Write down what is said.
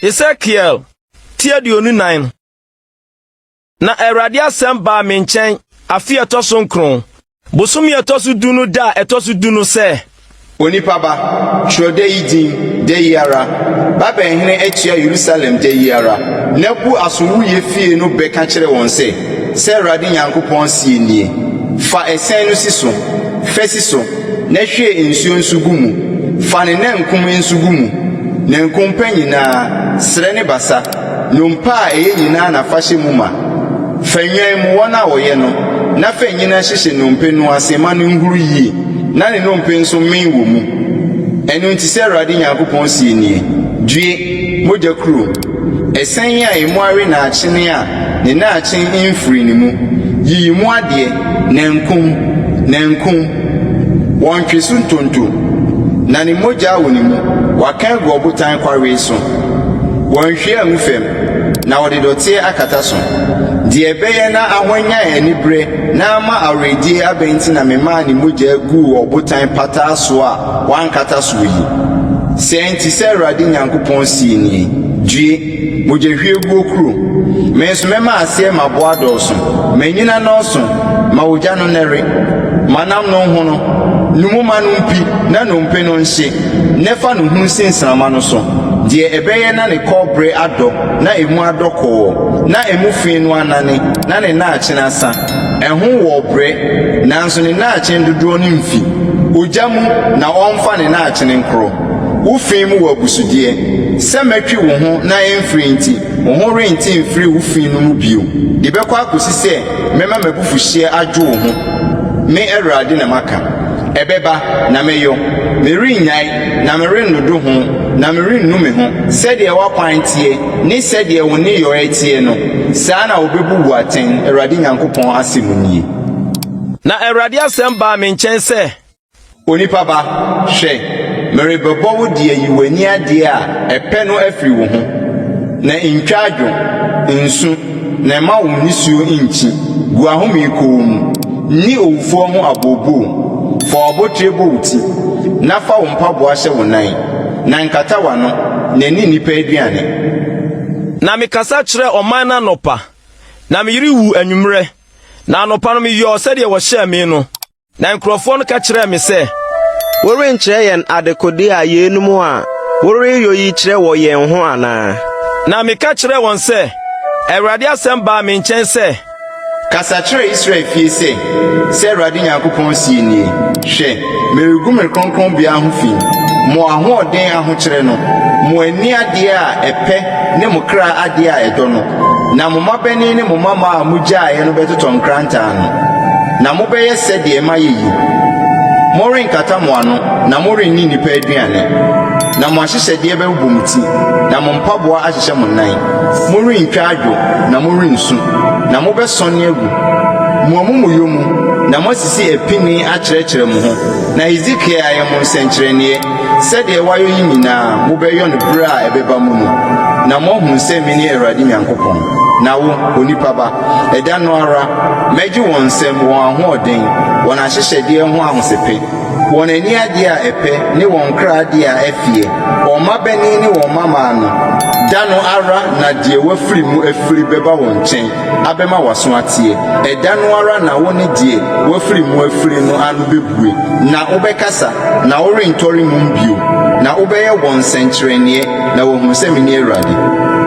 Hesekiel ti 24. Na Awurade asɛm baa me nkyɛn afe a ɛtɔ so nkron, bosome a ɛtɔ so du no da a ɛtɔ so du no sɛ. Onipa ba, twerɛ da yi din, da yi ara. Babel hene atua Yerusalem da yi ara. Na bu asowuiɛ fie no bɛ ka kyerɛ wɔn sɛ, 'Sɛ Awurade Nyankopɔn seɛ nie, Fa ɛsɛn no si so, fa si so, na hwie nsuo nso gu mu. Fa ne nankum nso gu mu, nankum pa nyinaa, srɛ ne basa, nnompe a ɛyɛ nyinaa na fa hyɛ mu ma. Fa nnwan mu wɔn a wɔyɛ no, na fa nnyina hyehyɛ nnompe no ase ma no nhuru yie, na ne nnompe nso mmen wɔ mu. Ɛno nti sɛ Awurade Nyankopɔn seɛ nie, Due, mogya kuro! Ɛsɛn a emu awe naakyene a ne naakye mfirii ne mu. Yiyi mu adeɛ, nankum, nankum. Wɔntwe so ntonto, na ne mogya wɔ ne mu, wɔaka agu ɔbotan kwawee so. Wɔanhwie angu fam, na wɔde dɔteɛ akata so. Deɛ ɛbɛyɛ na ahwanyan aniberɛ na ama awerɛdie aba nti na memaa ne mogya guu ɔbotan pataa soɔ a wɔankata soɔ yi. Saa nti sɛ Awurade Nyankopɔn seɛ nie, Due! Mogyahwieguo kuro. Me nso mɛma aseɛ mmaboa adɔɔso, m'anyina nnɔɔso, ma ogya no nnɛre. Ma nam no nhono, nu mu ma no mpi na nnompe no nhye, na fa no hunu si nsramma no so, deɛ ɛbɛyɛ na ne kɔbere adɔ na emu adɔ kɔɔ, na emu fi no anane na ne nnaakyen asa. Ɛho wɔ brɛ, nanso ne nnaakyen dodoɔ no mfi. Ogya mu na ɔmfa ne nnaakyen nkorɔ. Wo fi mu wɔ abusudeɛ. Sɛ mɛtwe wo ho na ɛmfiri nti, wo ho rente mfiri wo fi no mu bio, de bɛkɔ akɔsi sɛ mɛma m'abufuhyeɛ adwo wo ho. Me Awurade na maka. Ɛbɛba, na mɛyɔ. Merennyae, na merennodo ho, na merennu me ho. Sɛdeɛ w'akwan teɛ ne sɛdeɛ wo nneyɔeɛ teɛ no, saa na wɔbɛbu wo atɛn, Awurade Nyankopɔn asɛm nie. Na Awurade asɛm baa me nkyɛn sɛ. Onipa ba, hwɛ, merebɛbɔ wo de ayi w'ani adeɛ a ɛpɛ no afiri wo ho. Na ntwa adwo, nsu, na mma wo nisuo nnkyi, gu ahome komm, nni owufoɔ ho abooboo, fa w'abotire bɔ wo ti, na fa wo mpaboa hyɛ wo nan, na nkata w'ano, na nni nnipa aduane. Na mekasa kyerɛɛ ɔman no anɔpa, na me yere wuu anwummerɛ, na anɔpa no meyɔɔ sɛdeɛ wɔhyɛɛ me no. Na nkurɔfoɔ no ka kyerɛɛ me sɛ. Worenkyerɛ yɛn adekode a yeinom a woreyɔ yi kyerɛ wɔ yɛn ho anaa? Na meka kyerɛɛ wɔn sɛ, Awurade asɛm baa me nkyɛn sɛ. Kasa kyerɛ Israel fie sɛ, 'Sɛ Awurade Nyankopɔn seɛ nie, Hwɛ, meregu me kronkronbea ho fi, mo ahoɔden ahokyerɛ no, mo ani adeɛ a ɛpɛ ne mo kra adeɛ a ɛdɔ no. Na mo mmabanin ne mo mmammaa a mugyaeɛ no bɛtotɔ nkrantɛ ano, na mobɛyɛ sɛdeɛ mayɛ yi. Morenkata mo ano na morenni nnipa aduane, na mo ahyehyɛdeɛ bɛbobɔ mo ti, na mo mpaboa ahyehyɛ mo nan. Morentwa adwo na morensu, na mobɛsɔne agu mo amumuyɔ mu, na moasisi apini akyerɛkyerɛ mo ho. Na Hesekiel ayɛ mo nsɛnkyerɛnneɛ. Sɛdeɛ wɔayɔ yi nyinaa mobɛyɔ no berɛ a ɛbɛba mu no, na moahunu sɛ mene Awurade Nyankopɔn. Na wo, onipa ba, ɛda no ara, mɛgye wɔn nsam, wɔn ahoɔden, wɔn ahyehyɛdeɛ ho ahosepe, wɔn ani adeɛ a ɛpɛ ne wɔn kra adeɛ a ɛfeɛ, wɔn mmabanin ne wɔn mmammaa no, da no ara na deɛ wafiri mu afiri bɛba wo nkyɛn abɛma w'aso ateɛ, ɛda no ara na wo ne deɛ wafiri mu afiri no ano bɛbue, na wobɛkasa. Na worentɔre mum bio, na wobɛyɛ wɔn nsɛnkyerɛnneɛ, na wɔahunu sɛ mene Awurade.